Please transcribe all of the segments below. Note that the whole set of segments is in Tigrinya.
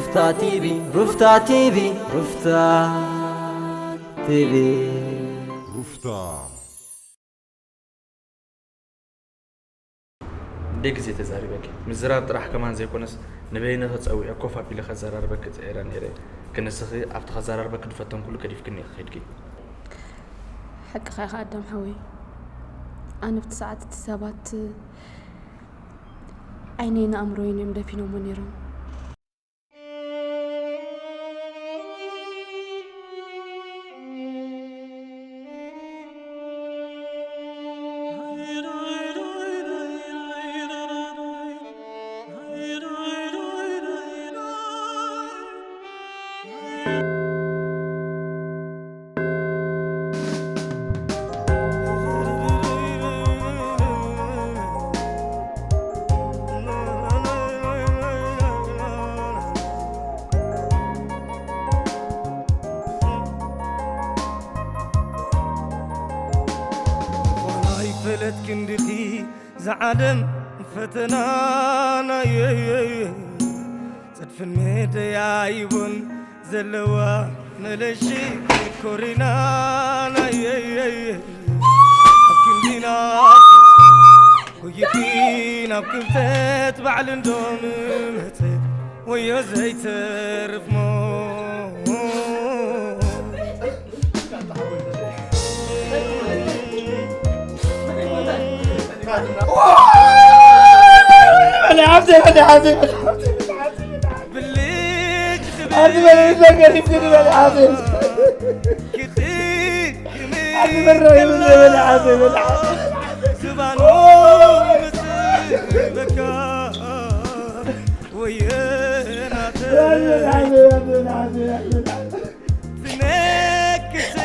ሩፍታ ቲቪ፣ ሩፍታ ቲቪ፣ ሩፍታ ቲቪ። ሩፍታ። እንደ ግዜ ተዛሪበኪ ምዝራብ ጥራሕ ከማን ዘይኮነስ ንበይንኺ ጸዊዐ ኮፍ ኣቢለ ከዘራርበኪ ጽዒረ ነይረ። ግን ንስኺ ኣብቲ ከዘራርበኪ ዝፈተንኩሉ ገዲፍክኒ ኢኺ ከይድኪ። ሓቅኻ ኢኻ ኣዳም ሓወይ። ኣነ ኣብቲ ሰዓት እቲ ሰባት ዓይነይን ኣእምሮይን እዮም ደፊኖሞ ነይሮም። ኾናይ ፈለት ክንድኺ ዝዓለም ፈተናናየይ ጽድፍን መደያይቦን ዘለዋ መለሺ ኮሪና ናየይ ኣብ ክንዲና ጎይቲ ናብ ክፍተት ባዕሊ እንዶ ምመጸ ወዮ ዘይተርፍ ሞ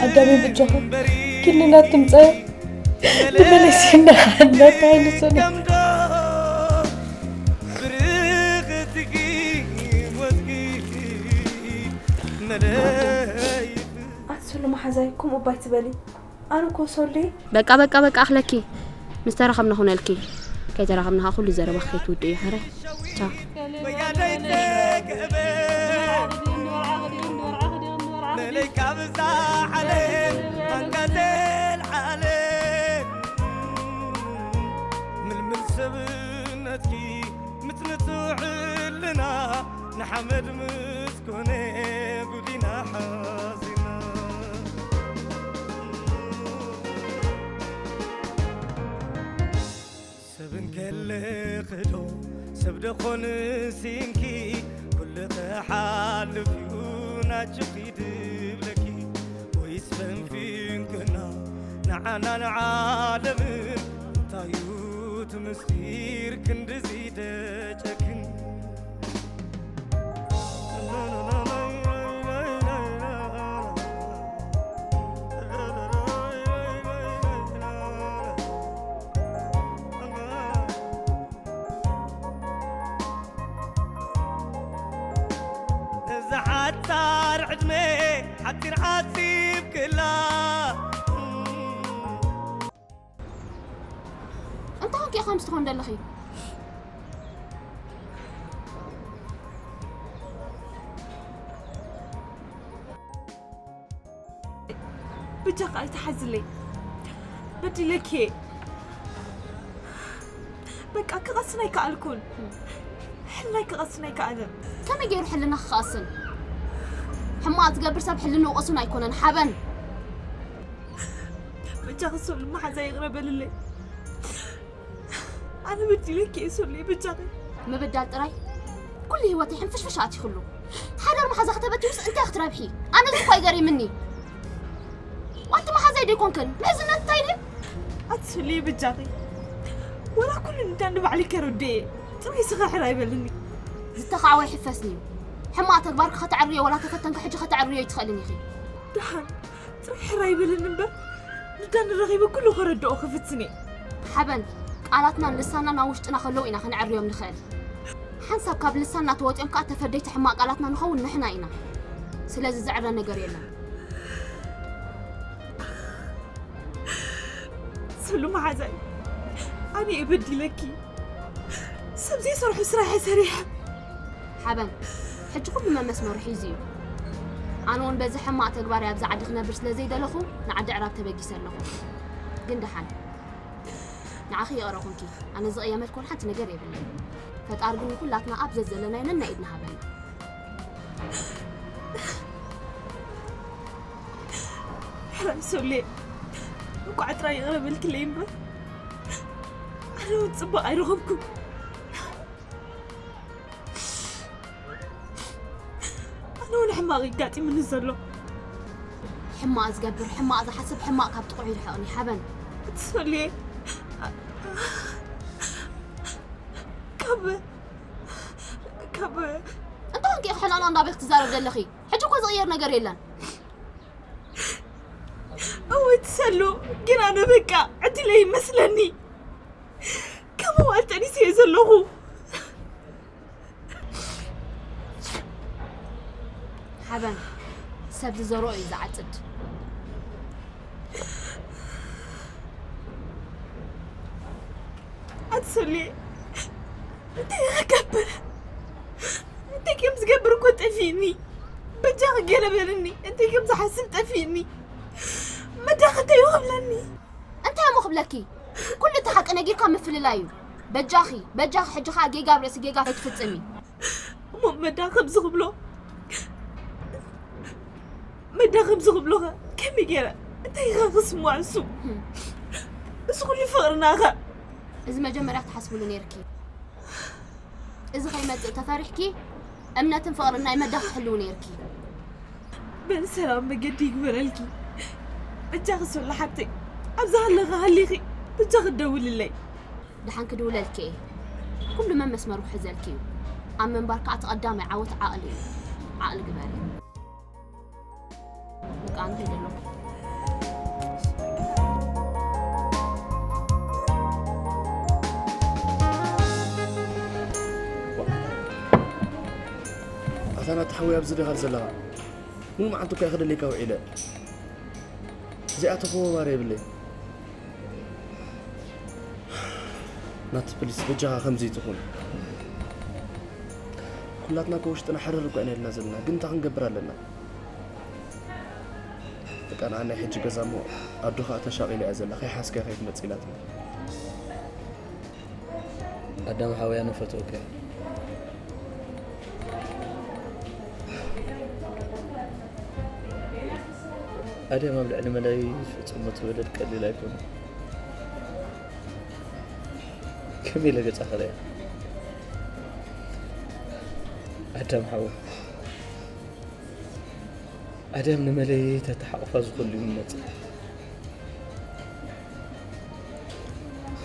ኣዳሚ ብጃኹም ክልላት ትምጻዮ ንመለስ እንዳኻንዳታ ኣይንሰነ ኣቲ ሶሎ መሓዛይ ከምኡ እባ ኣይትበሊ ኣነ እኮ ሶሎየ በቃ በቃ በቃ ኣኽለኪ ምስ ተራኸብና ኹነልኪ ከይተራኸብና ኸዓ ኩሉ ዘረባኺ ከይትውድእዮ ሕራይ ቻው። ምልምል ሰብነትኪ ምጽንቱ ዕልና ንሓመድ ምስ ኮነ ጉዲና ሓዚና ሰብ እንከለኽዶ ሰብ ደኾን ሲንኪ ኩሉ ክሓልፍ እዩ ናችኺ ድብለኪ ወይስ ፈንፊንክና ንዓና ንዓለምን እንታዩ እቲ ምስጢር ክንድዚ ደጨክን እዛ ሓጻር ዕድመ ሓጺር ዓጺብክላ እንታይ ኮንኪ ከምዚ ትኾን ዘለኺ? ብጃኻ ኣይትሓዝለይ በዲለኪ እየ በቃ ክቐስን ኣይከኣልኩን ሕልናይ ክቐስን ኣይከኣልን ከመይ ገይሩ ሕልና ክቐስን? ሕማቕ ዝገብር ሰብ ሕልንኡ ቅሱን ኣይኮነን ሓበን። በጃኺ ሶሊ መሓዛ ይቕረ በልለይ ኣነ በዲለኪ እየ ሶሊ በጃኺ ምብዳል ጥራይ ኩሉ ህይወተይ ሕንፍሽፍሽ ኣቲኽሉ ሓዳር መሓዛ ከተበትዩስ እንታይ ክትረብሒ ኣነ እዚ እኳ ይገሪምኒ ዋንቲ መሓዛይ ዶ ይኮንክን ምሕዝነት እንታይ ድዩ ኣቲ ሶሊ በጃኺ ወላ ኩሉ ንዳ ንባዕሊ ከረድእ እየ ጥራይ ስኻ ሕራይ በልኒ ዝተኻዕወ ይሕፈስኒ እዩ ሕማቕ ተግባርኪ ከተዕርዮ ወላ ተፈተንኪ ሕጂ ከተዕርዮ ኣይትኽእልን ኢኺ ደሓን ጥራይ ሕራይ በልኒ እምበር ንዳ ንረኺበ ኩሉ ከረድኦ ክፍትን እየ ሓበን ቃላትናን ልሳናን ኣብ ውሽጥና ከለዉ ኢና ከነዕርዮም ንኽእል ሓንሳብ ካብ ልሳንና ተወፂኦም ከዓ ተፈደይቲ ሕማቕ ቃላትና ንኸውን ንሕና ኢና ስለዚ ዘዕረ ነገር የለን ስሉ መሓዛይ ኣነ እየ በዲለኪ ሰብ ዘይሰርሑ ስራሕ እየ ሰሪሐ ሓበን ሕጂ ኩሉ መመስመሩ ሒዙ እዩ። ኣነ እውን በዚ ሕማቕ ተግባር ኣብዚ ዓዲ ክነብር ስለ ዘይደለኹ ንዓዲ ዕራብ ተበጊሰ ኣለኹ። ግን ደሓን ንዓኺ ይቕረ ኮንኪ። ኣነ ዝቕየመልኩ ሓንቲ ነገር የብለይ። ፈጣሪ ግን ንኩላትና ኣብ ዘዘለናዮ ነናይ ኢድና ሃበና። ሕራይ ሶሌ፣ እንኳዕ ጥራይ ይቕረ በልክለይ እምበር ኣነ እውን ጽቡቕ ኣይረኸብኩን። ኣነ እውን ሕማቕ ይጋጢምኒ ዘሎ። ሕማቕ ዝገብር፣ ሕማቕ ዝሓስብ፣ ሕማቕ ካብ ጥቑዕ ይርሕቕኒ ሓበን። ሶሌ፣ ካብ ካብ እንታይ ኮንኪ ኢኺ ሕንቕንቕ እንዳበልኪ ትዛረብ ዘለኺ? ሕጂ እኮ ዝቕየር ነገር የለን። እወ ትሰሉ፣ ግን ኣነ በቃ ዕድለይ ይመስለኒ። ካብ መዋል ጠኒሰ እየ ዘለኹ። ሓበን ሰብ ዝዘርኦ እዩ ዝዓጽድ። ኣትሰልየ እንታይ ክገብር እንታይ ከም ዝገብር እኮ ጠፊእኒ። በጃ ክገለበልኒ እንታይ ከም ዝሓስብ ጠፊእኒ። መዳኽ እንታይ ክብለኒ? እንታይ እሞ ክብለኪ? ኩሉ እቲ ሓቂ ነጊርካ ምፍልላይ እዩ። በጃኺ በጃኺ ሕጂ ኸኣ ጌጋ ኣብ ርእሲ ጌጋ ኣይትፍጽሚ። እሞ መዳ ከምዚ ክብሎ መዳ ከምዚ ክብሎኸ ከመይ ገይረ እንታይ ኢኻ ክስምዖ እሱ እሱ ኩሉ ፍቕርና ኸ እዚ መጀመርያ ክትሓስብሉ ነይርኪ። እዚ ከይመጽእ ተፈሪሕኪ እምነትን ፍቕርን ናይ መዳ ክትሕልዊ ነይርኪ። በል ሰላም መገዲ ይግበረልኪ። በጃኺ ሶሎ ሓብተይ ኣብዛ ሃለኺ ሃሊኺ በጃኺ ደውልለይ። ደሓን ክድውለልኪ እየ። ኩሉ መመስመሩ ክሕዘልኪ እዩ። ኣብ ምንባር ከኣ እቲ ቀዳማይ ዓወት ዓቕሊ እዩ። ዓቕሊ ግበሪ። በቃ ኣነ ከይደ ኣለኹ። ኣታ ናቲ ሓወይ ኣብዚ ዲኻ ዘለኻ? ሙሉ መዓልቲ እኮ እየ ክደልየካ ውዒለ። እዚኣ ተኸባባሪ የብለይ። ናቲ ፕሊስ በጃኻ ከምዚ ትኹን። ኩላትና እኮ ውሽጥና ሕርር እኮ ኢና ኢልና ዘለና፣ ግን እንታይ ክንገብር ኣለና? በቃ ንዓ ናይ ሕጂ ገዛ እሞ ኣዶ ኸኣ ተሻቒላ እያ ዘላ፣ ከይሓዝካያ ከይትመጽእ ኢላትና። ኣዳም ሓወይ ኣነ ፈትወካ እየ። ኣደም ኣብ ልዕሊ መለይ ዝፍጽሞ እቲ በደል ቀሊል ኣይኮነን። ከመይ ኢለ ገጻ ክርእያ? ኣዳም ሓወይ ኣደም ንመለይ ተተሓቑፋ ዝኸሉ ይመጽእ።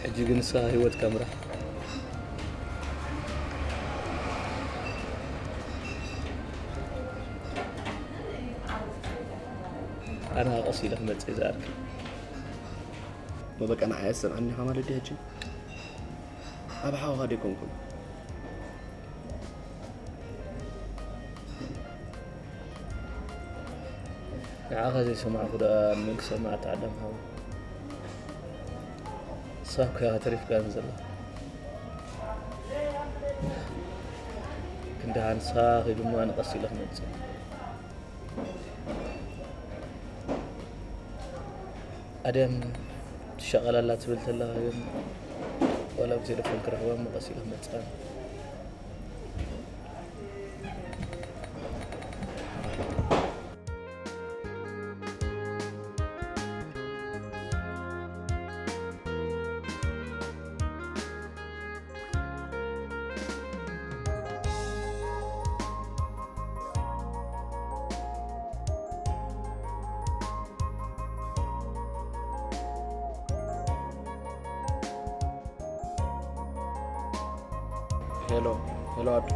ሕጂ ግን ንስኻ ህይወትካ ምራሕ። ኣነ ቀስ ኢለ ክመጽእ እየ ዝኣርክ። መበቃ ንዓይ ኣሰምዓኒ ኢኻ ማለት ድዩ ሕጂ? ኣብ ሓውኻ ደይኮንኩን። ንዓኻ ዘይሰማዕኩ ደኣ ንመን ክሰምዓ? ኣታ ኣዳም ሓወይ፣ ንስኻ እኮ ኢኻ ተሪፍካኒ ዘለኻ። ክንድኻ ንስኻ ከይዱ እሞ ኣነ ቀስ ኢለ ክመጽእ። ኣደም ትሻቐል ኣላ ትብል ተላ ግን ዋላ ብቴሌፎን ክረኽባ እሞ ቀስ ኢለ ክመጽእ። ሄሎ ሄሎ ኣዱ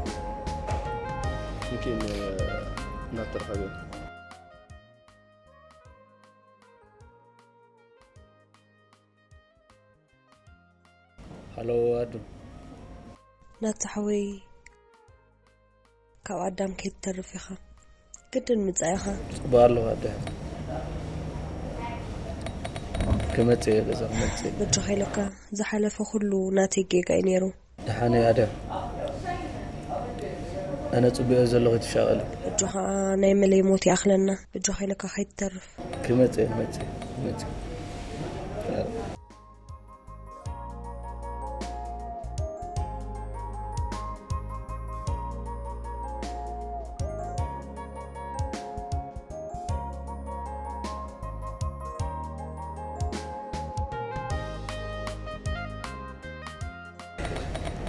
እንኪን እናተርኸበ ሃሎ ኣዱ ናቲ ሓወይ ካብ ኣዳም ከይትተርፍ ኢኻ ግድን ምጻእ ኢኻ ጽቡቅ ኣለኹ ኣደ ክመጽእ እየ ገዛ ክመጽእ በጃኻ ኢለካ ዝሓለፈ ኩሉ ናተይ ጌጋ እዩ ነይሩ ደሓነይ ኣደ ኣነ ጽቡዮ ዘለኹ ትሻቐለ። እጆኻ ናይ መለይ ሞት ይኣኽለና። እጆኻ ኢለካ ከይትተርፍ። ክመጽእ እየ፣ ክመጽእ እየ፣ ክመጽእ እየ።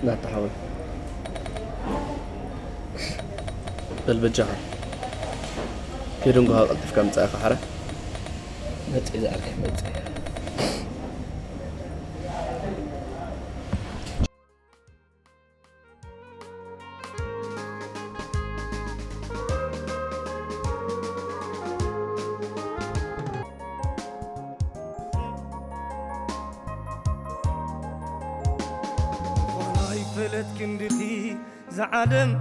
ናታ ሓወይ፣ በል በጃኻ፣ ኬዱ እንኳ ቀልጢፍካ ምጻእካ ሓራ። መጽእ ዝኣልከ መጽእ። ዝኾና ይፈለት ክንድቲ ዝዓለም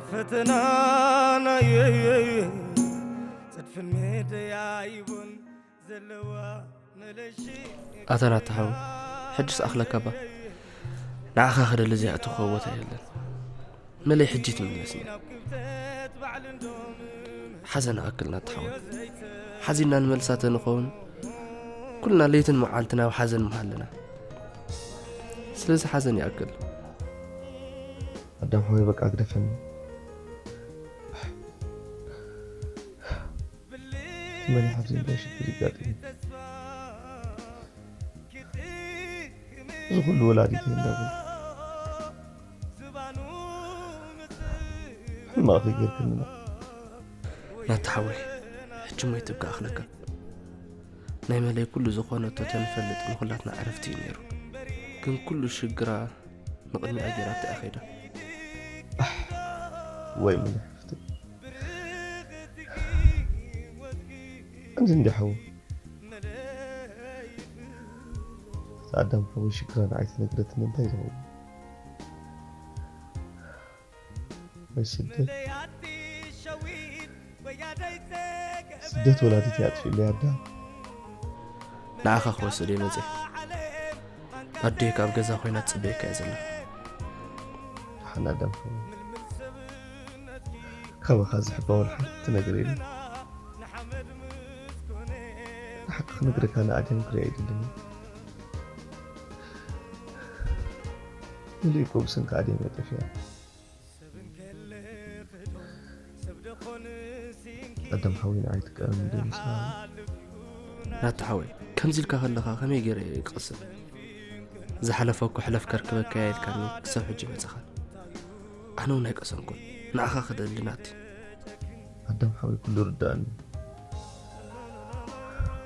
ፈተናና፣ ጽድፍን ሜደያይቦን ዘለዋ መለሺ። ኣታ ናታ ሓወይ፣ ሕጅስ ኣኽለካ እባ። ንዓኻ ክደሊ ዘይኣተኹዎ ቦታ የለን። መለይ ሕጂ ትምለስኒ። ሓዘን ኣክል ናታ ሓወይ፣ ሓዚንና ንመልሳ ተንኸውን ኩልና ለይትን መዓልትን ኣብ ሓዘን ምሃለና። ስለዚ ሓዘን ይኣክል። ኣዳም ሓወይ፣ በቃ ግደፈኒ። መን ሓፍቲ እንታይ ሽግር ይጋጥም? እዚ ኩሉ ወላዲት እንዳበል ሕማቕ ጌርክንና። ናታ ሓወይ፣ ሕጂ ሞይትብካ ኣኽለካ። ናይ መለይ ኩሉ ዝኾነቶ ተንፈልጥ ንኹላትና ዕረፍቲ እዩ ነይሩ። ግን ኩሉ ሽግራ ንቕድሚኣ ጌራቶ እያ ኸይዳ። ወይ ምን ሓፍቲ። ከምዚ እንዲ ሓው። ኣዳም ሓወይ ሽግራ ንዓይ ተነግረትኒ እንታይ ዝኸውን? ወይ ስደት። ስደት ወላዲት እያ ኣጥፊኡለይ ኣዳም። ንዓኻ ክወስድ እየ መፅእ። ኣደይ ካብ ገዛ ኮይና ትፅበየካ እያ ዘላ። ደሓን ኣዳም ሓወይ። ካባኻ ዝሕባ እውን ሓንቲ ነገር የለን። ንሓቂ ክነግረካ ንኣደም ክሪኣ ኣይደልን። ምሉእ እኮ ብሰንኪ ኣደም እያ ጠፊኣ። ኣዳም ሓወይ ንዓይ ትቀረኒ ዶ ይመስልካ? ናታ ሓወይ፣ ከምዚ ኢልካ ከለኻ ከመይ ገይረ እየ ክቕሰን? ዝሓለፈ እኮ ሕለፍ ከርክበካ እየ ኢልካኒ ክሳብ ሕጂ መጻኻ። ኣነ እውን ኣይቀሰንኩን። ንዓኻ ክደሊ ናቲ። ኣዳም ሓወይ ኩሉ ርዳእኒ።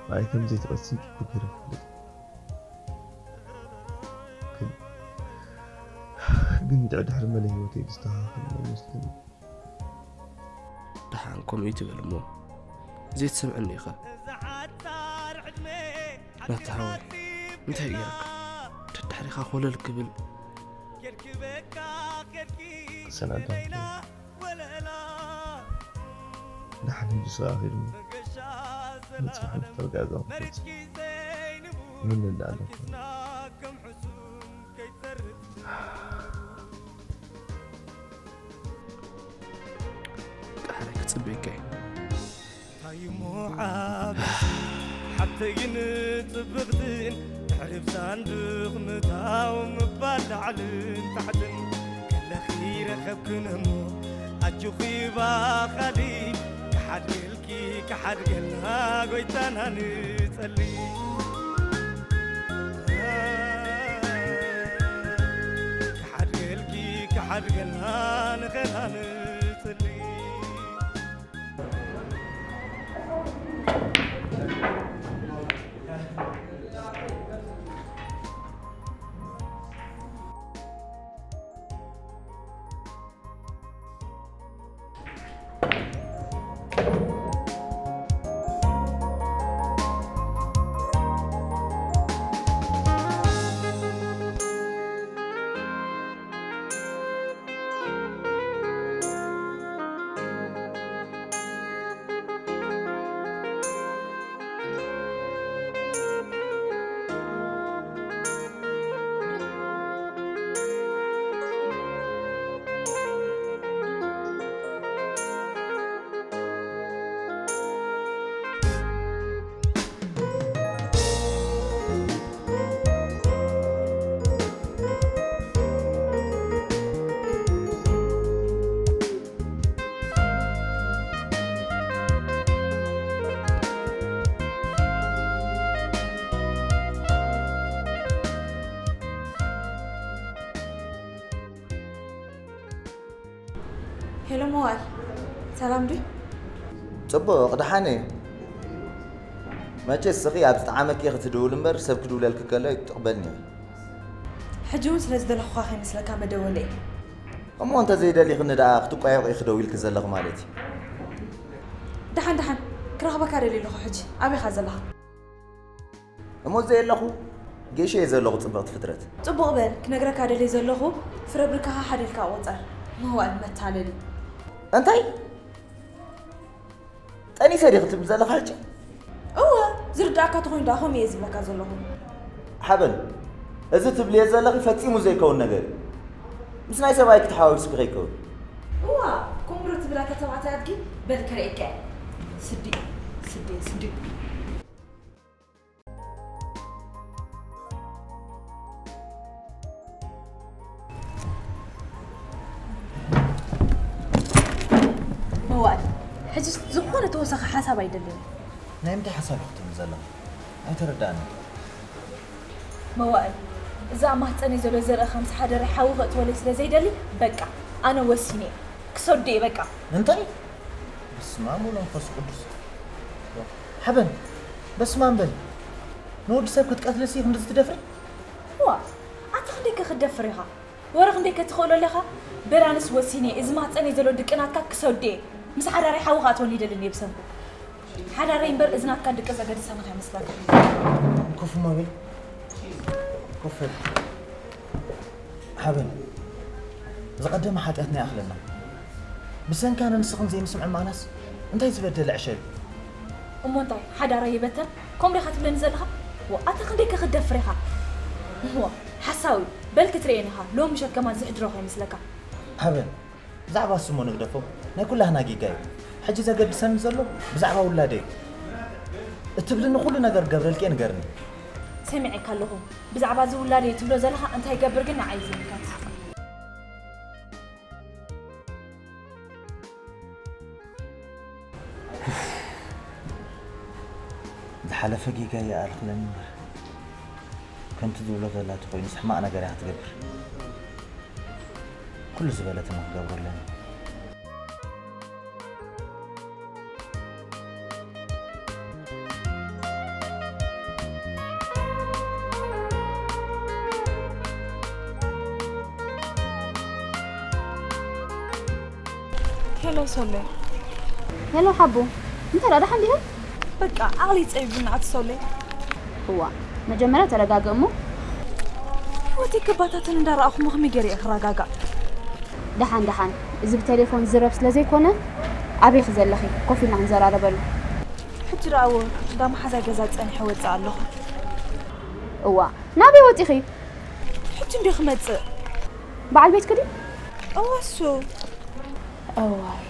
ንዓይ ከም ዘይትቐስን ጽቡቕ ገይረ እፈልጥ። ግን ግን ድሕሪ መለ ህይወተይ ዝስተኻኸል ኣይመስልን። ደሓን ከምኡ እዩ ትብል እሞ ዘይትሰምዐኒ ኢኻ። ናታ ሓወይ እንታይ ገይረካ? ደድሕሪኻ ኮለል ክብል ሰናዳ ደሓን ህጂ ስራ ኺድኒ ንጽባሕ ምፍጣር ጋዛ ክፈጽ ምን እንዳለ ቃሕረ ክጽበየካ እዩ። እንታይ እሞ ዓብስ ሓብተይን ጽብቕትን ድሕሪ ብሳንዱቕ ምታው ምባል ላዕልን ታሕትን ከለኺ ረኸብክን እሞ ኣጆኺ ባኻሊ ክሓድገልኪ ክሓድገልና ጎይታና ንጸሊ ክሓድገልኪ ክሓድገልና ንኸና ንጸሊ መዋል፣ ሰላም ድዩ? ጽቡቕ፣ ደሓን እየ። መቸስ እስኺ ኣብ ዝጠዓመኪ ክትድውል እምበር ሰብ ክድውለልኪ ከሎ ኣይትቕበልኒ። ሕጂ እውን ስለ ዝደለኹኻ ከይመስለካ መደወለይ። እሞ እንተ ዘይደሊኽኒ ደኣ ክትቋየቑ ኢኺ ደው ኢልኪ ዘለኺ ማለት እዩ። ደሓን ደሓን፣ ክረኽበካ ደልየ ኣለኹ። ሕጂ ኣበይ ኢኻ ዘለኻ? እሞ ዘየለኹ ጌሽ እየ ዘለኹ ጽብቕቲ ፍጥረት። ጽቡቕ በል፣ ክነግረካ ደልየ ዘለኹ ፍረ ብርካኻ ሓዲልካ ቁጸር። መዋእል መታለሊ። እንታይ? ጠኒሰ ዲኺ ትብሊ ዘለኻ ሕጂ? እወ፣ ዝርድኣካ ተኾይኑ ደኣ ከምኡ እየ ዝብለካ ዘለኹ። ሓበን፣ እዚ ትብልዮ ዘለኺ ፈጺሙ ዘይከውን ነገር እዩ። ምስ ናይ ሰብኣይኪ ተሓዋዊስኪ ከይከውን። እዋ፣ ከምኡ ዶ ትብል ኣታ ተባዕታይ ኣድጊ? በል ከርእየካ እየ። ስዲ፣ ስዲ፣ ስዲ። መዋእል፣ ሕጂ ዝኾነ ተወሳኺ ሓሳብ ኣይደልን። ናይ ምንታይ ሓሳብ ኢኺ ትብሊ ዘለኺ? ኣይተረድኣንን። መዋእል፣ እዚ ኣብ ማህፀነይ ዘሎ ዘርኢ ከምዚ ሓደራይ ሓዊ ከእትወለይ ስለ ዘይደሊ፣ በቃ፣ ኣነ ወሲነ እየ። ክሰዶ እየ፣ በቃ። እንታይ? በስመ ኣብ ወወልድ ወመንፈስ ቅዱስ። ሓበን፣ በስመ ኣብ በል። ንወዲ ሰብ ክትቀትልሲ ክንድዚ ትደፍሪ? ዋ፣ ኣታ ክንደይ ከ ክትደፍር ኢኻ? ወረ ክንደይ ከ ትኽእሎ ኣለኻ? በል ኣነስ ወሲነ፣ እዚ ማህፀነይ ዘሎ ድቂ ናትካ ክሰዶ እየ። ምስ ሓዳረይ ሓዊ ክኣትወኒ ይደልን እየ ብሰንኩ። ሓዳረይ እምበር እዚ ናትካ ድቂ ዘገድሰኒ ከይመስለካ። ኮፍ እሞ በል። ኮፍ በል። ሓበን፣ ዝቐደመ ሓጢኣትና ይኣኽለና። ብሰንኪ ኣነ ንስኽን ዘይምስምዕማዕናስ እንታይ ዝበደለ ዕሸል እዩ? እሞ እንታይ፣ ሓዳረይ ይበተን? ከምኡ ዲኻ ትብለኒ ዘለኻ? ዋ፣ ኣታ ክንደይ ከ ክትደፍር ኢኻ? ዋ፣ ሓሳዊ፣ በል ክትርእየኒ ኢኻ። ሎሚ ምሸት ከማን ዝሕድሮ ከይመስለካ። ሓበን፣ ብዛዕባ እሱ እሞ ንግደፎ፣ ናይ ኩላህና ጌጋ እዩ። ሕጂ ዘገድሰኒ ዘሎ ብዛዕባ ውላደይ እዩ። እትብልኒ ኩሉ ነገር ክገብረልኪ እየ፣ ንገርኒ። ሰሚዐካ ኣለኹ። ብዛዕባ እዚ ውላደይ ትብሎ ዘለኻ እንታይ ይገብር ግን ንዓይ እዩ ዝምልከት። ዝሓለፈ ጌጋ ይኣርኽለኒ እምበር፣ ከምቲ ዝብሎ ዘላ ተኾይኑስ ሕማቕ ነገር እያ ክትገብር። ኩሉ ዝበለትኒ ክገብሮ ኣለኒ። ሄሎ ሶለ። ሄሎ ሓቡ፣ እንታይ ደኣ ደሓን ዲኻ? በቃ ዓቕሊ ጸቢቡኒ ኣቲ ሶለ። እዋ፣ መጀመርያ ተረጋግእ እሞ። ህይወተይ ክባታተን እንዳረኣኹ እሞ ከመይ ገይረ እየ ክረጋጋእ? ደሓን ደሓን፣ እዚ ብቴሌፎን ዝዝረብ ስለ ዘይኮነ፣ ኣበይ ኢኺ ዘለኺ? ኮፍ ኢልና ክንዘራረበሉ። ሕጂ ደኣ እወ፣ እንዳ መሓዛይ ገዛ ጸኒሐ ወጽእ ኣለኹ። እዋ፣ ናበይ ወጺኺ? ሕጂ እንድዩ ክመጽእ። በዓል ቤትኪ ድዩ? እወ፣ እሱ። እዋይ።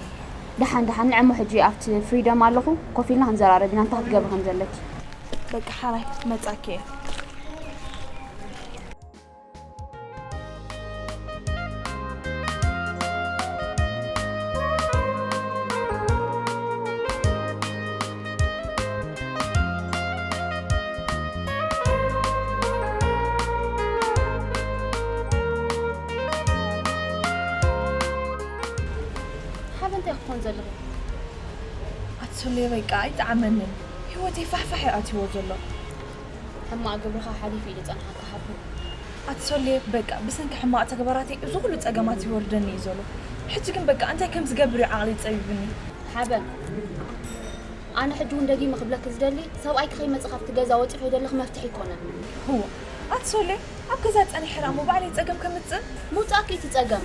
ደሓን ደሓን፣ ንዕሞ ሕጂ ኣብቲ ፍሪደም ኣለኹ፣ ኮፍ ኢልና ክንዘራረብ ኢና፣ እንታይ ክትገብሪ ከም ዘለኪ። በቃ ሓራይ፣ ክመጻኪ እየ። ሓበን እንታይ ክትኮን ዘለኺ? ኣቲ ሶልየ በቃ ኣይጠዓመንን። ህይወተይ ፋሕፋሕ እዩ ኣትይዎ ዘሎ። ሕማቕ ግብርኻ ሓሊፉ እዩ ዝጸንሓካ ሓቡ። ኣቲ ሶልየ በቃ ብሰንኪ ሕማቕ ተግባራተይ እዚ ኩሉ ጸገማት ይወርደኒ እዩ ዘሎ። ሕጂ ግን በቃ እንታይ ከም ዝገብር እዩ ዓቕለይ ጸቢቡኒ። ሓበን፣ ኣነ ሕጂ እውን ደጊመ ክብለኪ ዝደሊ፣ ሰብኣይኪ ከይመጽእ ካብቲ ገዛ ወጺኺ ዘለኺ መፍትሒ ኣይኮነን። ህዎ፣ ኣቲ ሶልየ ኣብ ገዛ ጸኒሐ ደኣ እሞ ባዕለይ ጸገም ከምጽእ? ምውጻእኪ እቲ ጸገም።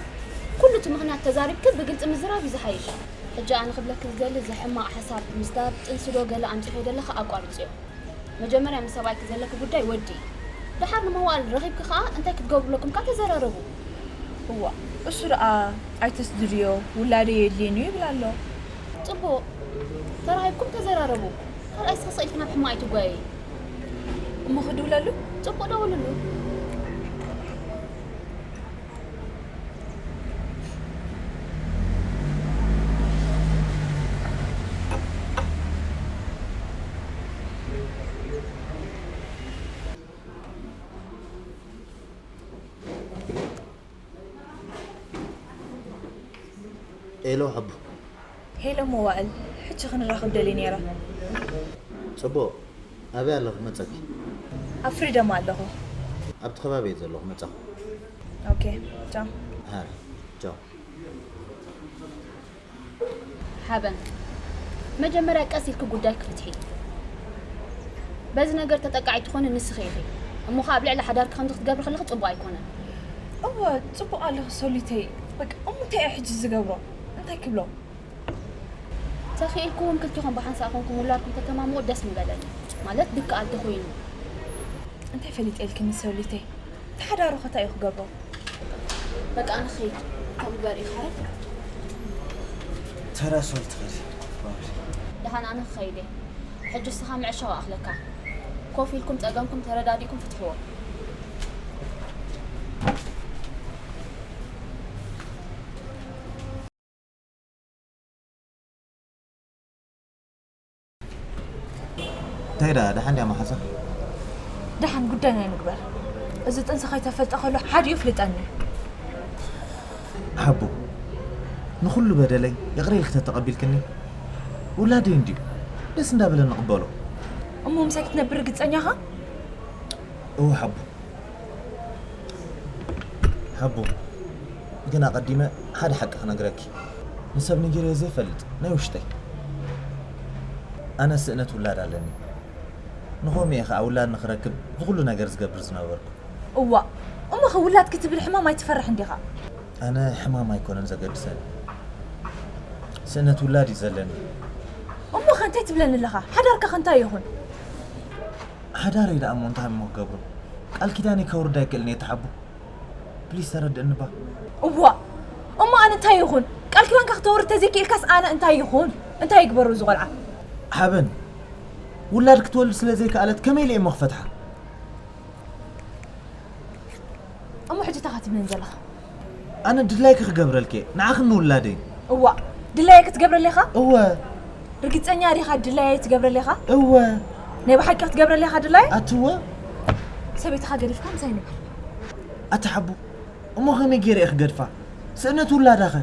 ኩሉ እቲ ምኽንያት ተዛሪብኪ ብግልጺ ምዝራብ እዩ ዝሓይሽ። ሕጂ ኣነ ክብለኪ ዝደሊ፣ እዚ ሕማቕ ሓሳብ ምስዳድ ጥንሲ ዶ ገለ ኣምጺኺ ዘለኺ ኣቋርጽዮ። መጀመርያ ምስ ሰብኣይኪ ዘለኪ ጉዳይ ወድኢ። ደሓር ንመዋእል ረኺብኪ ከኣ እንታይ ክትገብሩ ኣለኩም ከኣ ተዘራረቡ። እዋ፣ እሱ ደኣ ኣይተስድድዮ፣ ውላደይ የድልየኒ እዩ ይብል ኣሎ። ጽቡቕ፣ ተራኺብኩም ተዘራረቡ። ካልኣይ ስቕ ስቕ ኢልኪ ናብ ሕማቕ ኣይትጓየዪ። እሞ ክድውለሉ? ጽቡቕ፣ ደውልሉ። ሄሎ ሓቡ። ሄሎ መዋእል፣ ሕጂ ክንራኸብ ደልየ ነይረ። ጽቡቕ። ኣበይ ኣለኹ? ክመጸኪ። ኣብ ፍሪደም ኣለኹ። ኣብቲ ከባቢ እየ ዘለኹ። መጻኹ። ኦኬ፣ ቻው። ሃ፣ ቻው። ሓበን፣ መጀመርያ ቀስ ኢልኪ ጉዳይኪ ፍትሒ። በዚ ነገር ተጠቃዒ ትኾኒ ንስኺ ኢኺ። እሞ ኸኣ ኣብ ልዕሊ ሓዳርኪ ከምዚ ክትገብሪ ከለኺ ጽቡቕ ኣይኮነን። እወ፣ ጽቡቕ ኣለኺ ሶሊተይ። በቃ እሞ እንታይ እየ ሕጂ ዝገብሮ? እንታይ ክብሎ? ተኽኢልኩም ክልቲኹም ብሓንሳእ ኮንኩም ውላድኩም ተተማምቑ ደስ ምበለኒ። ማለት ድክኣል ተኾይኑ። እንታይ ፈሊጠ ኢልክኒ ሶሊተይ? ተሓዳሩ ከ እንታይ እዩ ክገብሮ? በቃ ኣነ ክኸይድ። ከምኡ በሪ ይኸይድ። ተራ ሶል ትኸዲ። ደሓን ኣነ ክኸይድ እየ። ሕጂ እስኻ ምዕሻው ኣኽለካ። ኮፍ ኢልኩም ጸገምኩም ተረዳዲእኩም ፍትሕዎ። እንታይ ደኣ ደሓን ድያ መሓዛ? ደሓን ጉዳይና ይንግበር። እዚ ጥንሲ ከይተፈልጠ ከሎ ሓዲኡ ፍልጠኒ። ሓቡ፣ ንኹሉ በደለይ ይቕረ ኢልኪ ተተቐቢልክኒ፣ ውላደይ እንድዩ። ደስ እንዳበለ ንቕበሎ። እሞ ምሳይ ክትነብር ርግጸኛ ኢኻ? እወ ሓቡ። ሓቡ፣ ግን ኣቐዲመ ሓደ ሓቂ ክነግረኪ። ንሰብ ነጊረዮ ዘይፈልጥ ናይ ውሽጠይ። ኣነ ስእነት ውላድ ኣለኒ። ንኸምኡ እየ ኸዓ ውላድ ንኽረክብ ዝኹሉ ነገር ዝገብር ዝነበርኩ። እዋእ፣ እሞ ኸ ውላድ ክትብል ሕማም ኣይትፈርሕን ዲኻ? ኣነ ሕማም ኣይኮነን ዘገድሰኒ። ስእነት ውላድ እዩ ዘለኒ። እሞ ኸ እንታይ ትብለኒ ኣለኻ? ሓዳርካ ኸ እንታይ ይኹን? ሓዳረይ ደኣ እሞ እንታይ እሞ ክገብሮ? ቃል ኪዳነይ ከውርድ ኣይክእልን እየ ተሓቡ። ፕሊስ ተረድእኒ እባ። እዋእ፣ እሞ ኣነ እንታይ ይኹን? ቃል ኪዳንካ ክተውርድ ተዘይክኢልካስ ኣነ እንታይ ይኹን? እንታይ ይግበሩ እዚ ቆልዓ? ሓበን፣ ውላድ ክትወልድ ስለ ዘይከኣለት ከመይ ኢለ እየ እሞ ክፈትሓ? እሞ ሕጂ እንታይ ትብለኒ ዘለኻ? ኣነ ድላይኪ ክገብረልኪ እየ፣ ንዓኽን ንውላደይን። እዋእ፣ ድላየ ክትገብረለይ ኢኻ? እወ። ርግጸኛ ዲኻ ድላየ ትገብረለይ ኢኻ? እወ። ናይ ብሓቂ ክትገብረለይ ኢኻ ድላየ? ኣቲ እወ። ሰበይትኻ ገዲፍካ ምሳይ ንበር። ኣቲ ሓቡ፣ እሞ ከመይ ገይረ እየ ክገድፋ? ስእነት ውላዳኸ?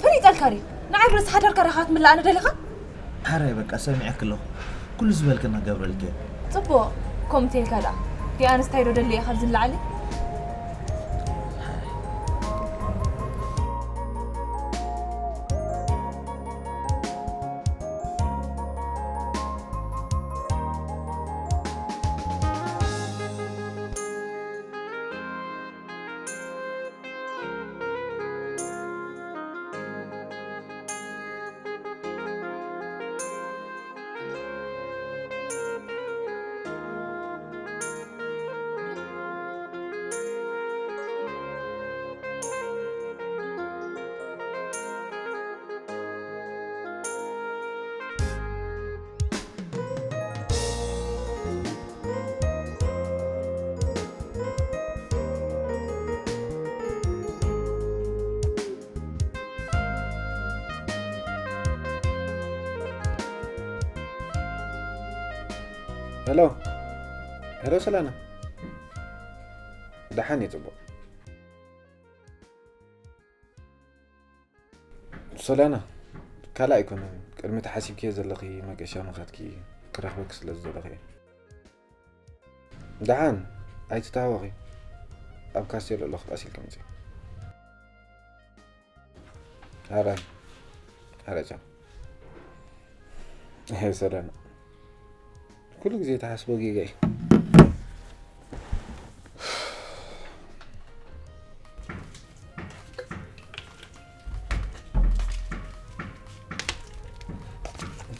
ፈሊጠልካ ድየ? ንዓይ ብርእሲ ሓዳርካ ዲኻ ክትምልኣኒ ደሊኻ? ሓራይ በቃ ሰሚዐኪ ኣለኹ። ኩሉ ዝበልክና ገብረልኪ እየ። ጽቡቕ፣ ከምኡ እንተ ኢልካ ደኣ። ዲኣ ኣንስታይ ዶ ደሊ እየ ካብዚ ንላዕሊ? ሄሎ፣ ሄሎ ሰላና፣ ደሓን እየ፣ ጽቡቕ። ሰላና፣ ካልእ ኣይኮነን፣ ቅድሚ እቲ ሓሲብክዮ ዘለኺ መገሻ ምኻድኪ ክረኽበኪ ስለ ዝደለኹ እየ። ደሓን ኣይትተሃወኺ፣ ኣብ ካስቴሎ ኣለኹ፣ ቀስ ኢልኪ ምጺ። ኣረ ኣረ ቻው። እሄ ሰላም፣ ኩሉ ግዜ ተሓስቦ ጌጋ እዩ።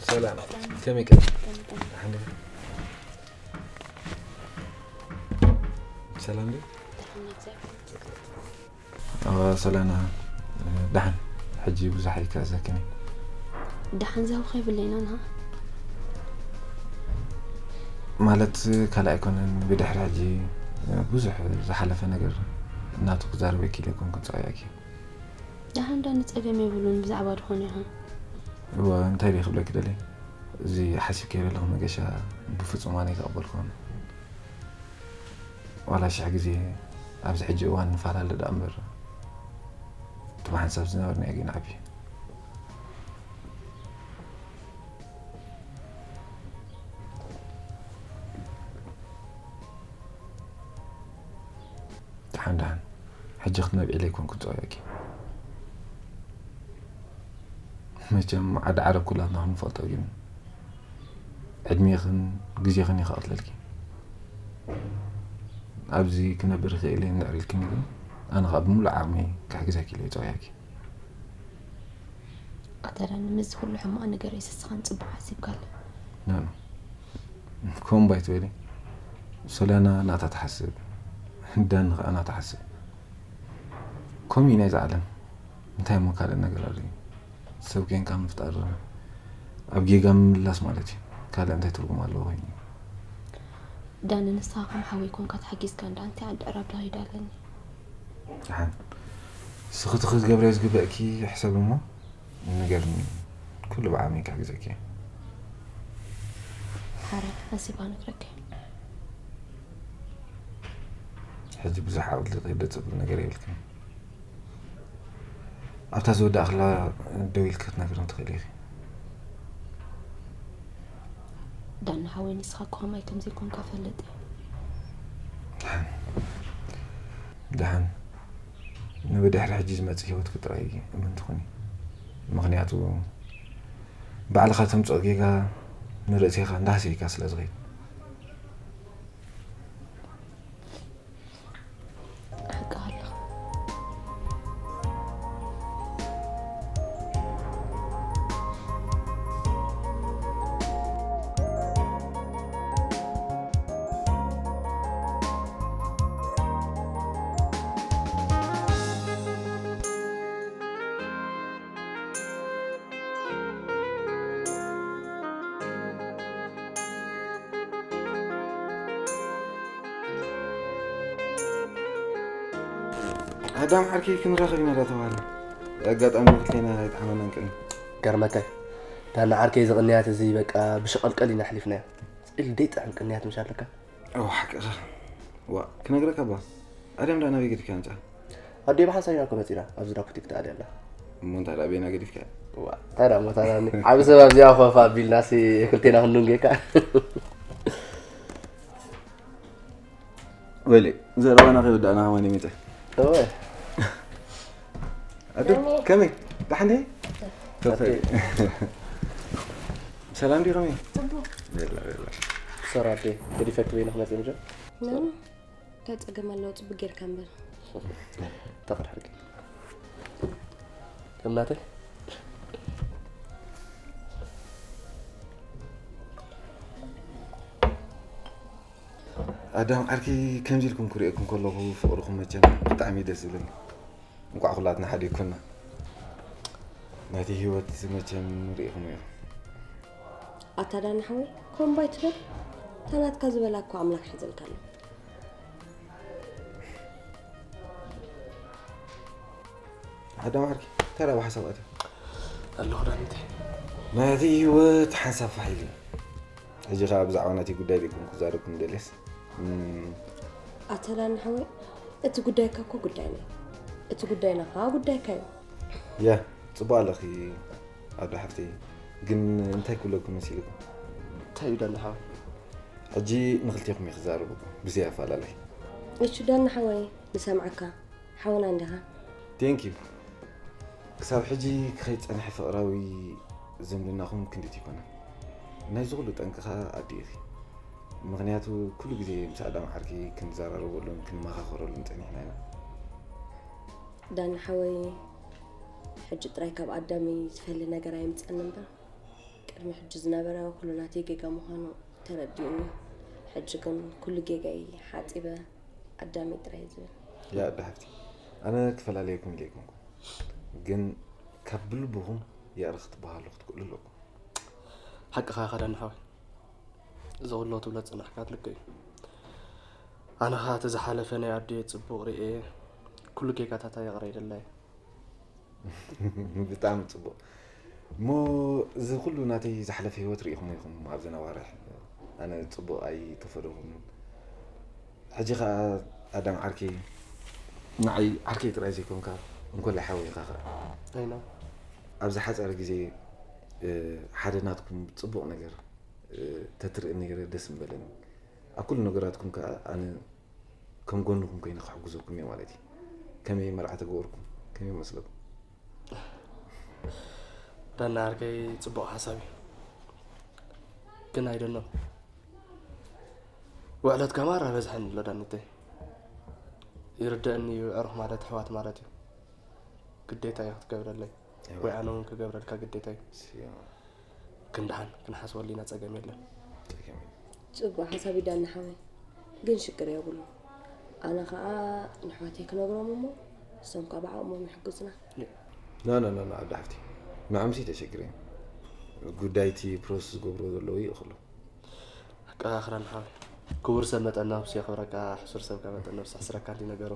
ሰላም፣ ከመይ ቀ ሰላም ድዩ? ሰላና፣ ደሓን። ሕጂ ብዙሕ ኣይከኣዘክን እዩ። ደሓን ዝሃብካ የብለይና ንሃ። ማለት ካልእ ኣይኮነን፣ ብድሕሪ ሕጂ ብዙሕ ዝሓለፈ ነገር እናቱ ክዛረበኪ ኢለ ኣይኮንኩን ጸዊዐኪ። ደሓን ዳ ንጸገም የብሉን፣ ብዛዕባ ድኾነ ይኹን። እወ፣ እንታይ ድየ ክብለኪ ደልየ? እዚ ሓሲብክዮ ዘለኹ መገሻ ብፍጹም ኣነ ኣይተቐበልኩዎን። ዋላ ሽሕ ግዜ ኣብዚ ሕጂ እዋን ንፈላለ ደኣ እምበር፣ እቲ ብሓንሳብ ዝነበርናዮ ግን ዓብዩ። ሕጂ ክትነብዒ ኢለ ኣይኮንኩን ጸዊዐኪ። መቸም ዓዲ ዓረብ ኩላትና ክንፈልጦ ግን ዕድሜኽን ግዜኽን እዩ ክቐትለልኪ። ኣብዚ ክነብር ይኽእል እየ እንድሕር ኢልክኒ ግን ኣነ ኸኣ ብምሉእ ዓቕመይ ክሕግዘኪ ኢለ እየ ጸዊዐኪ። ኣታ ዳኒ፣ ምስዚ ኩሉ ሕማቕ ነገር እዩ ስስኻን ጽቡቕ ሓሲብካለ። ኖ ኖ፣ ከምኡ እምባ ኣይትበሊ። ሶልያና ናታ ትሓስብ፣ ዳኒ ኸኣ ናታ ሓስብ። ከምኡ እዩ ናይዚ ዓለም። እንታይ እሞ ካልእ ነገር ኣሎ? ሰብ ኬንካ ምፍጣር ኣብ ጌጋ ምምላስ ማለት እዩ። ካልእ እንታይ ትርጉም ኣለዎ ኮይኑ? ዳኒ፣ ንስኻ ከም ሓወይ ኮንካ ተሓጊዝካ እንዳ እንታይ ዓዲ ዕራብ ዶ ኸይዳ ኣለኒ። ደሓን ስኽቲ ክትገብርዮ ዝግበእኪ ሕሰብ እሞ ንገርኒ። ኩሉ ብዓቕመይ ክሕግዘኪ እየ። ሓራይ ሓሲባ ነግረካ። ሕጂ ብዙሕ ዓቕሊ ክህደት ዘብል ነገር የብልክን። ኣብታ ዝወዳእክላ ደው ኢልኪ ክትነግርኒ ትኽእሊ ኢኺ። ዳኒ ሓወይ፣ ንስኻ እኮ ከማይ ከም ዘይኮንካ ፈልጥ እየ። ደሓን ንብድሕሪ ሕጂ ዝመጽእ ህይወትኪ ጥራይ እመንቲ ኩኒ። ምኽንያቱ ባዕልኻ ተምጽኦ ጌጋ ንርእሴኻ እንዳህሰይካ ስለ ዝኸይድ። ሓቅኻ ኣለኻ። ኣዳም ዓርከይ ክንራኸብ ኢና ዳተባሃልና ኣጋጣሚ ክልቴና ኣይጠዓመናን ቅድሚ ገርመካ ዳና ዓርከይ ዝቕንያት እዚ በቃ ብሽቐልቀል ኢና ኣሕሊፍናዮ። ስእል ደይ ጥዕም ቅንያት ምሽ ኣለካ። ኦ ሓቅኻ ዋ ክነግረካ ባ ኣዳም ዳ ናበይ ገዲፍካ ኣምፃ ኣዲዮ ብሓንሳብ ኢና እኮ መፂና ኣብዚ ዳ ቡቲክ ትኣሊ ኣላ። እሞ እንታይ ዳ ቤና ገዲፍካ ዋ እንታይ ዳ ሞታና ዓብ ሰብ ኣብዚኣ ኮፋ ኣቢልናሲ ክልቴና ክንዱንጌካ ወይለ ዘረባና ከይወዳእና ከማን ይመፀ እወ ኣዱ ከመይ ደሓን ዲ ሰላም ዲ ከመይ ጽቡቅ የላ የላ ሰራ ኣደ ገዲፈክ በይነ ክመፅእ ምጀ ምንም እንታይ ጸገም ኣለዎ? ጽቡቅ ጌርካ እምበር። ተቕርሕልኪ እናተይ ኣዳም ዓርኪ ከምዚ ኢልኩም ክሪኤኩም ከለኹ ፍቕርኹም መቸም ብጣዕሚ እዩ ደስ ዝብለኒ። እንቋዕ ኩላትና ሓደ ይኮንና። ናይቲ ህይወት መቸም ርኢኹም እዮም። ኣታ ዳና ሓወይ ኮምባይ ትብል ታናትካ ዝበላ እኮ ኣምላኽ ሒዘልካ ኣሎ። ኣዳም ዓርኪ እንታይ ደኣ ብሓሳብ ኣትዩ? ኣለኹ ዳኒተይ ናይቲ ህይወት ሓንሳብ ፋሕ ኢሉ እዩ። ሕጂ ኸዓ ብዛዕባ ናይቲ ጉዳይ ደይኮንኩ ክዛረብኩም ደልየስ ኣተላን ሓወይ እቲ ጉዳይካ እኮ ጉዳይና እዩ። እቲ ጉዳይና ከዓ ጉዳይካ እዩ። ያ ጽቡቅ ኣለኺ ኣዶ ሓፍተይ፣ ግን እንታይ ክብለኩም መሲልኩም? እንታይ እዩ ዳኒ ሓወይ? ሕጂ ንክልቴኹም እየ ክዛረበኩም ብዘይ ኣፋላላይ። እሺ ዳኒ ሓወይ ንሰምዓካ ሓውና እንዲኻ። Thank you። ክሳብ ሕጂ ክኸይድ ጸንሐ ፍቕራዊ ዝምድናኹም ክንድቲ ይኮነ። ናይዚ ኩሉ ጠንቂ ኸኣ ኣዲ ኢኺ። ምኽንያቱ ኩሉ ግዜ ምስ ኣዳም ዓርኪ ክንዘራረበሉን ክንመኻኸረሉን ጸኒሕና ኢና። ዳኒ ሓወይ ሕጂ ጥራይ ካብ ኣዳም ዝፈሊ ነገር ኣይምጸኒ እምበር ቅድሚ ሕጂ ዝነበረ ኩሉ ናተይ ጌጋ ምዃኑ ተረዲኡኒ። ሕጂ ግን ኩሉ ጌጋይ ሓጺበ ኣዳም ጥራይ ዝብል። ያ ኣዶ ሓፍቲ ኣነ ክፈላለየኩም ኢለ ኣይኮንኩ ግን ካብ ብልብኹም ይቕረ ክትበሃሉ ክትክእሉ ኣለኩም። ሓቅኻ ኢኻ ዳኒ ሓወይ እዚ ኩሎ ትብሎ ዝጸናሕካ ልክዕ እዩ። ኣነ ኸኣ እቲ ዝሓለፈ ናይ ኣደይ ጽቡቕ ርእየ ኩሉ ጌጋታታ ይቕረ ኢለላ እየ። ብጣዕሚ ጽቡቕ እሞ እዚ ኩሉ ናተይ ዝሓለፈ ህይወት ርኢኹሞ ኢኹም ኣብዚ ነዋርሕ ኣነ ጽቡቕ ኣይተፈደኹምን ሕጂ ኸኣ ኣዳም ዓርከይ ንዓይ ዓርከይ ጥራይ ዘይኮንካ እንኮላይ ሓወይ ኢኻ ኸኣ ኣይና ኣብ ዝሓጸረ ግዜ ሓደ ናትኩም ጽቡቕ ነገር ተትርኢ ነይረ ደስ ምበለኒ ኣብ ኩሉ ነገራትኩም ከኣ ኣነ ከም ጎንኹም ኮይነ ክሕግዘኩም እየ ማለት እዩ ከመይ መርዓ ተገበርኩም? ከመይ መስለኩም? ዳና ዓርከይ፣ ጽቡቕ ሓሳብ እዩ። ግን ኣይደኖ፣ ውዕለትካ ማራ በዝሐኒ ኣሎ ዳኒተይ። ይርደአኒ እዩ፣ ኣዕሩኽ ማለት ኣሕዋት ማለት እዩ። ግዴታ እዩ ክትገብረለይ። እወ። ወይ ኣነ እውን ክገብረልካ ግዴታ እዩ። ስዮ። ክንድሓን ክንሓስበሉ ኢና፣ ጸገም የለን። ጸገም የለን። ጽቡቕ ሓሳብ እዩ ዳኒ ሓወይ፣ ግን ሽግር የብሉ። ኣነ ኸኣ ንኣሕዋተይ ክነግሮም እሞ ንሶም ከኣ ብዓቕሞም ይሕግዙና። ና፣ ና፣ ና፣ ና፣ ዓብዲ ሓፍቲ፣ ንዖምሲ ተሸግረዮም። ጉዳይ እቲ ፕሮሰስ ዝገብርዎ ዘለዉ ይእኽሉ። ኣቀራኽረና ሓወይ። ክቡር ሰብ መጠን ነብሲ የኽብረካ፣ ሕሱር ሰብ ከ መጠን ነብሲ ኣሕስረካ እንዲ ነገሩ።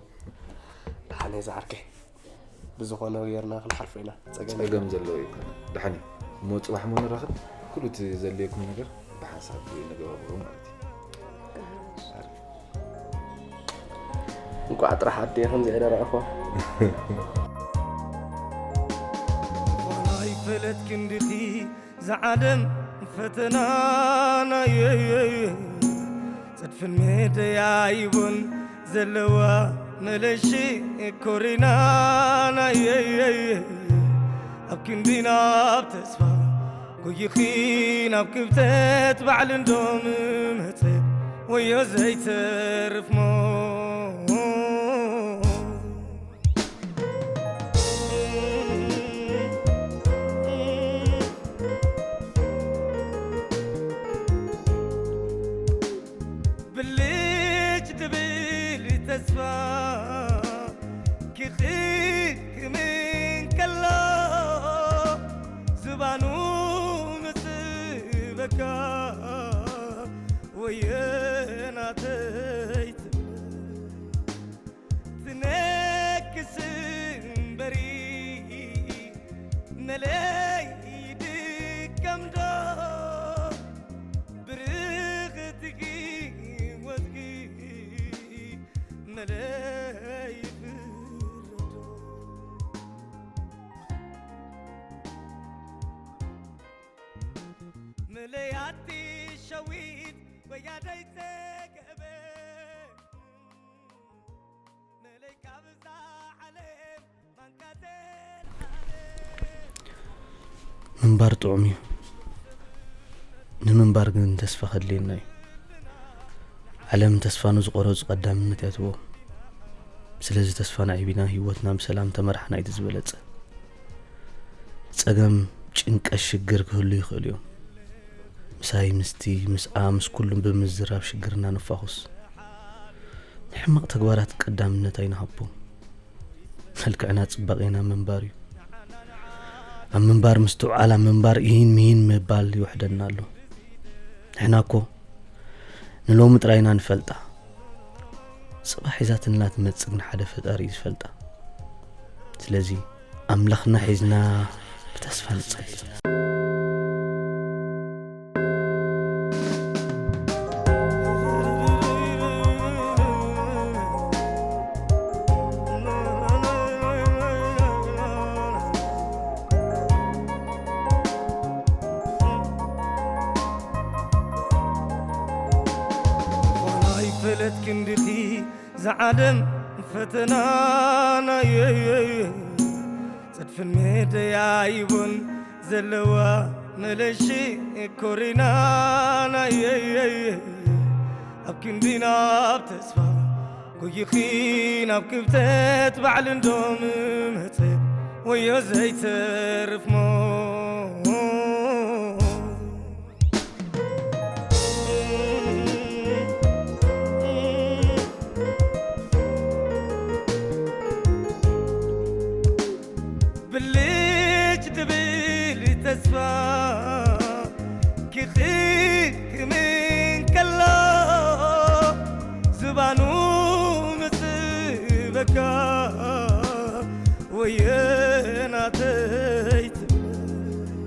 ደሓን እየ ዝዓርከይ። ብዝኾነ ጌርና ክንሓልፎ ኢና። ጸገም ጸገም የለን። ዘለዎ ኣይኮነ። ደሓን እዩ። እሞ ጽባሕ እሞ ንራኸብ። ኩሉ እቲ ዘድልየኩም ነገር ብሓንሳብ ንገባብሮ ማለት እዩ። ኣሪፍ። እንቋዕ ጥራሕ ኣደይ ከምዚ ኢለ ረኣኹዋ። ዋላ ይፈለጥ ክንድኺ ዝዓለም ፈተናናየየየ ጸድፍን መደያይቦን ዘለዋ መለሺ ኮሪናናየየየ ኣብ ክንዲ ናብ ተስፋ ጎይኺ ናብ ክብተት ባዕሉ እንዶ ምመጸ ወዮ ዘይተርፍ ሞ ብልጭ ድብል ተስፋ ክኽክምን ከሎ ዝባኑ ምጽበካ ወየናተይ ትብል ትነክስ እምበሪ መለይ ድከምዶ ብርኽትኪ ወትኪ መለይ ፍረዶ መለያቲ ሸዊት ወያደይ ተገበ ምንባር ጥዑም እዩ። ንምንባር ግን ተስፋ ከድልየና እዩ። ዓለም ተስፋ ንዝቆረጹ ቀዳምነት እያ ትቦ። ስለዚ ተስፋ ንዓይቢና ህይወትና ብሰላም ተመራሕና እዩ ዝበለጸ። ጸገም፣ ጭንቀት፣ ሽግር ክህሉ ይኽእሉ እዮም። ምሳይ፣ ምስቲ፣ ምስኣ፣ ምስ ኩሉም ብምዝራብ ሽግርና ንፋኹስ። ንሕማቕ ተግባራት ቀዳምነት ኣይንሃቦ። መልክዕና ጽባቄና ምንባር እዩ። ኣብ ምንባር ምስትውዓል ኣብ ምንባር ኢሂን ምሂን ምባል ይውሕደና ኣሎ። ንሕና እኮ ንሎሚ ጥራይ ኢና ንፈልጣ። ጽባሕ ሒዛትልና ትመጽእ ግን ሓደ ፈጣሪ እዩ ዝፈልጣ። ስለዚ ኣምላኽና ሒዝና ብተስፋ ንጸሊ። ዋላ ይፈለጥ ክንድኺ ዝዓለም ፈተናናየየ ጸድፍን መደያይቦን ዘለዋ መለሺ ኮሪናናየየ ኣብ ክንዲ ናብ ተስፋ ጎይኺ ናብ ክብተት ባዕሉ እንዶ ምመጸ ወዮ ዘይተርፍ ሞ ብልጭ ድብል ተስፋ ክኽክምን ከሎ ዝባኑ ምጽበካ ወየናተይ ትብል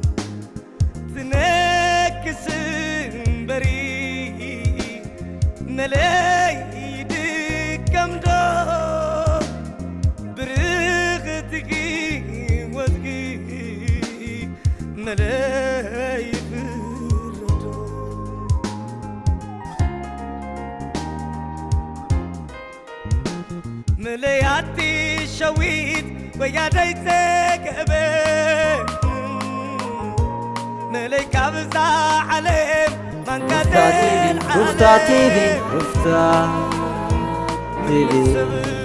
ትነክስ እምበሪ መለይ ድከምዶ ብርኽትኪ ወትኪ መለይ ፍረዶ መለያቲ ጎያደይ ተገበ ንለይ ካብ እዛ ዓለም ማንካተ ሩፍታ ቲቪ ሩፍታ ቲቪ ሩፍታ ቲቪ